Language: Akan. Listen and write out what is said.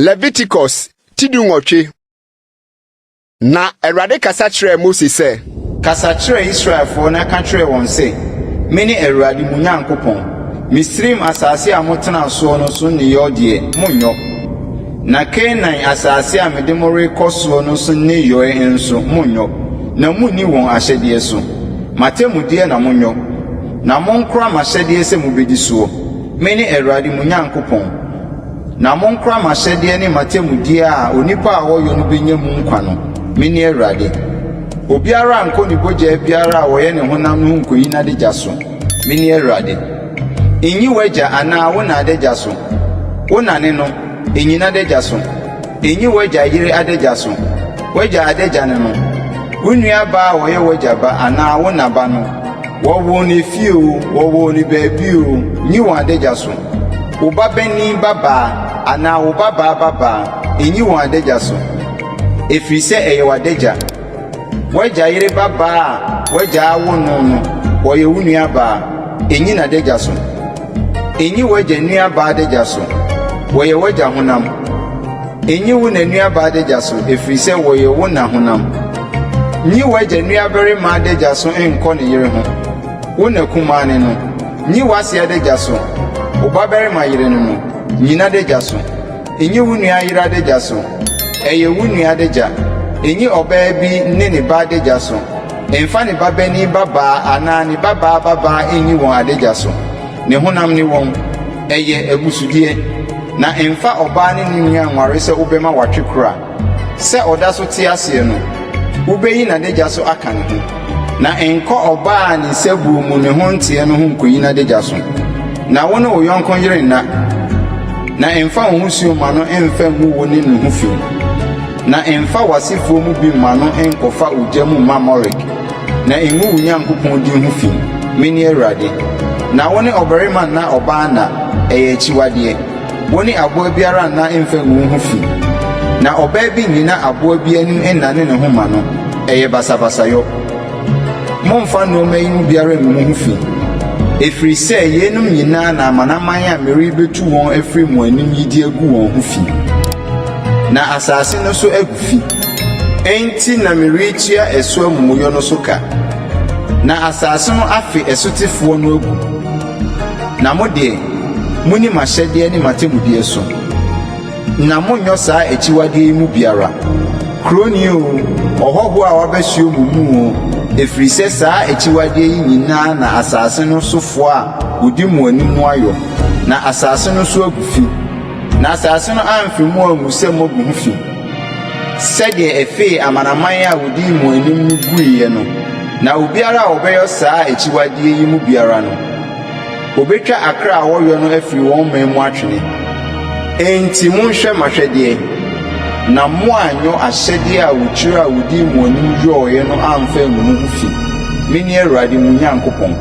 Leviticus ti 18. Na Awurade kasa kyerɛɛ Mose sɛ. Kasa kyerɛ Israelfoɔ na ka kyerɛ wɔn sɛ, 'Mene Awurade mo Nyankopɔn. Misraim asase a motenaa soɔ no so nneyɔɔ deɛ, monnyɔ. Na Kanaan asase a mede mo rekɔ soɔ no so nneyɔɛ nso, monnyɔ, na monni wɔn ahyɛdeɛ so. M'atemmudeɛ na monyɔ, na monkora m'ahyɛdeɛ sɛ mobɛdi soɔ. Mene Awurade mo Nyankopɔn. Na monkora m'ahyɛdeɛ ne m'atemmudeɛ a onipa a ɔyɔ no bɛnya mu nkwa no. Mene Awurade. Obiara nnkɔ ne bogyaa biara a wɔyɛ ne honam no ho nkoyi n'adagya so. Mene Awurade. Nyi w'agya anaa wo na adagya so. Wo na ne no, nyi n'adagya so. Nyi w'agya yere adagya so. W'agya adagya ne no. Wo nuabaa a ɔyɛ w'agya ba anaa wo na ba no, wɔwoo no efie oo, wɔwoo no baabi oo, nyi wɔn adagya so. Wo babanin babaa anaa wo babaa babaa, nyi wɔn adagya so, ɛfiri sɛ ɛyɛ w'adagya. W'agya yere babaa a w'agya awo no no, ɔyɛ wo nuabaa, nyi n'adagya so. Nyi w'agya nuabaa adagya so, wɔyɛ w'agya honam. Nyi wo na nuabaa adagya so, ɛfiri sɛ wɔyɛ wo na honam. Nyi w'agya nuabarima adagya so nkɔ ne yere ho. Wo na kumaa ne no. Nyi w'ase adagya so, wo babarima yere ne no, nyi n'adagya so. Nyi wo nua yere adagya so, ɛyɛ wo nua adagya. Nyi ɔbaa bi ne ne ba adagya so. Mfa ne babanin babaa anaa ne babaa babaa nyi wɔn adagya so, ne honam ne wɔn. Ɛyɛ abusudeɛ. Na mfa ɔbaa ne ne nua nware sɛ wobɛma watwe kora. Sɛ ɔda so te aseɛ no, wobɛyi n'adagya so aka ne ho. Na nkɔ ɔbaa a ne nsabuo mu ne ho nteɛ no ho nkoyi n'adagya so. Na wo ne wo yɔnko yere nna, na mfa wo ho suo mma no mfa ngu wo ne ne ho fi. Na mfa w'asefoɔ mu bi mma no nkɔfa ogya mu mma Molek, na ngu wo Nyankopɔn din ho fi. Mene Awurade. Na wo ne ɔbarima nna ɔbaa nna, ɛyɛ akyiwadeɛ. Wo ne aboa biara nna mfa ngu wo ho fi. Na ɔbaa bi nnyina aboa bi anim nnane ne ho mma no, ɛyɛ basabasayɔ. Mommfa nnoɔma yi mu biara ngu mo ho fi, ɛfiri sɛ yeinom nyinaa na amanaman a merebɛtu wɔn afiri mo anim yi de agu wɔn ho fi, na asase no so agu fi. Enti na meretua ɛso amumuyɔ no so ka, na asase no afe ɛsotefoɔ no agu. Na mo deɛ, monni m'ahyɛdeɛ ne m'atemmudeɛ so, na monnyɔ saa akyiwadeɛ yi mu biara, kuroni oo, ɔhɔhoɔ a wabɛsoɛ mo mu oo, ɛfiri sɛ saa akyiwadeɛ yi nyinaa na asase no sofoɔ a wɔdi mo anim no ayɔ, na asase no so agu fi. Na asase no amfe mo angu sɛ moagu ho fi, sɛdeɛ ɛfee amanaman a wɔdii mo anim no guiɛ no. Na obiara a ɔbɛyɔ saa akyiwadeɛ yi mu biara no, wɔbɛtwa akra a wɔyɔ no afiri wɔn man mu atwene. Enti monhwɛ m'ahwɛdeɛ, na moanyɔ ahyɛdeɛ a otiri a wɔdii mo anim yɔeɛ no amfa angu mo ho fi. Mene Awurade mo Nyankopɔn.